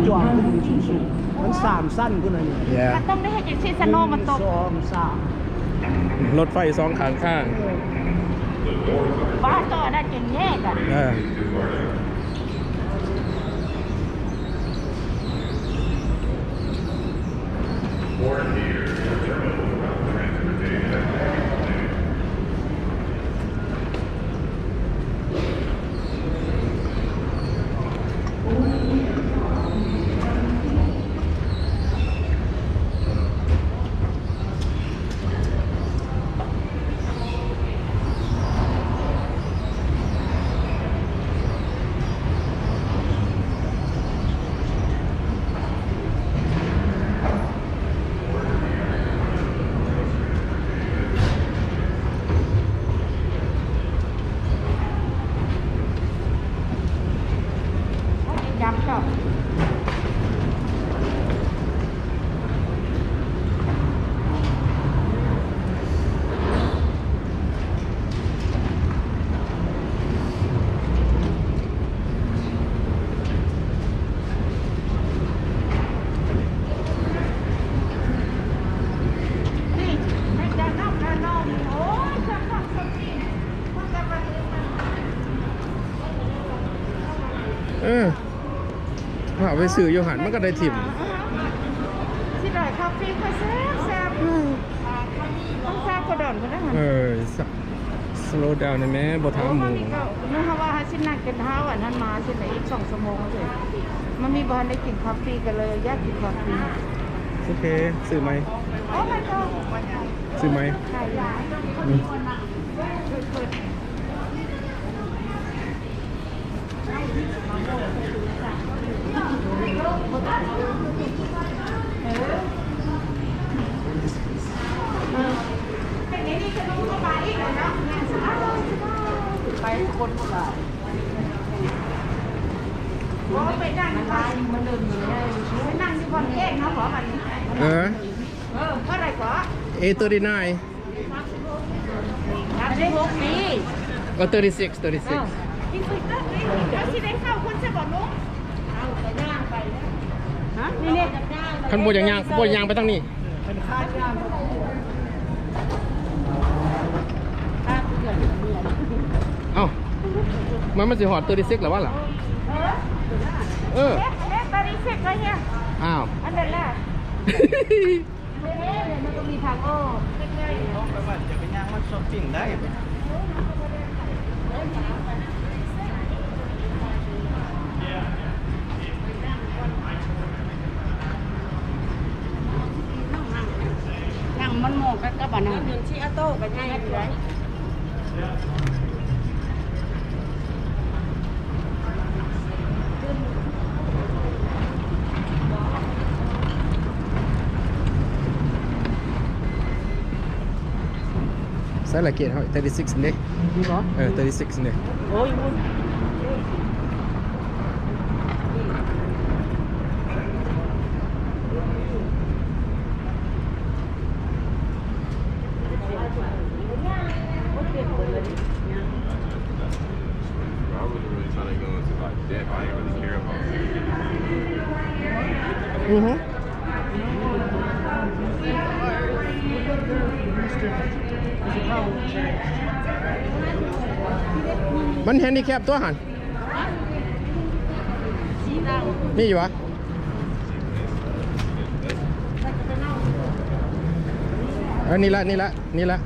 ຈອດຂຶ້ນສູງໆ ມັນສາມຊັ້ນພຸ້ນນະນີ້. ມັນຕ້ອງໄດ້ເຮັດຈັ່ງຊີ້ ສະໂນມັນຕົກ. ໜຶ່ງ ສອງ ສາມ ລົດໄຟສອງຂ້າງທາງ. ວ່າຕໍ່ນັ້ນຈົນແຍກອະ. ເອີ.ເອີ ພາໄປຊື້ຢູ່ຫັ້ນ ມັນກໍໄດ້ຖິ້ມ. ຊິໄດ້ຄາເຟກໍແຊບໆ ອືມ ຕ້ອງຊາກວ່າດອນພຸ້ນນະ. ເອີ slow down ແດ່ແມ້ ບໍ່ຖາມໝູ່. ເຮົາວ່າເຮົາຊິນັ່ງກິນເຮົາອັນນັ້ນມາຊິໄດ້ອີກສອງຊົ່ວໂມງເລີຍ ມັນມີບໍ່ທັນໄດ້ກິນຄາເຟ ກໍເລີຍຢາກກິນຄາເຟ. ໂອເຄ ຊື້ໃໝ່. Oh my god ຊື້ໃໝ່. ອືມ. ໄປຄົນບໍ່ຫຼາຍ ບໍ່ໄປນັ່ງຢູ່ບ້ານ ໄປນັ່ງຢູ່ບ່ອນແຈ້ງເນາະ ເພາະວ່າ ເອີ ເອີ ເທົ່າໃດກໍ ເອ thirty-nine ສາມສິບຫົກປີ ເອີ thirty-six thirty-six. ເອີ ເຮົາຊິໄດ້ເຂົ້າພຸ້ນຊະບໍ່ລຸງ? ເອົາກະຍ່າງໄປເດີ. ຮະ? ນີ້ເດ້ ຄັນບໍ່ຢາກຍ່າງ ບໍ່ຍ່າງໄປທາງນີ້. ເອົ້າ ມັນ ມັນຊິຮອດ thirty-six ແລ້ວວະລະ? ເອີ ເອີ thirty-six ແລ້ວເຮຍ. ອ້າວ ອັນນັ້ນແຫຼະ. ເອີ ມັນກໍມີທາງອອກ. ອອກໄປວ່າຈະໄປຍ່າງມາຊັອບປິງໄດ້. ນັ່ງມັນໝໍກັນກັບອັນນັ້ນ ເດີນຊິອາໂຕ້ກໍໃຫຍ່ຢູ່ໄດ. ໃສ່ລະເກດເຮົາ thirty-six ເດ້. ນີ້ບໍ່? ເອີ thirty-six ເດ້. ໂອ້ຍ I wasn't really trying to go into, like, debt. I didn't really care about it. ອືຮຶ ມັນ handicap ຕົວຫັ້ນ. ມີຢູ່ຫວາ? ເອີ ນີ້ລະ ນີ້ລະ ນີ້ລະ.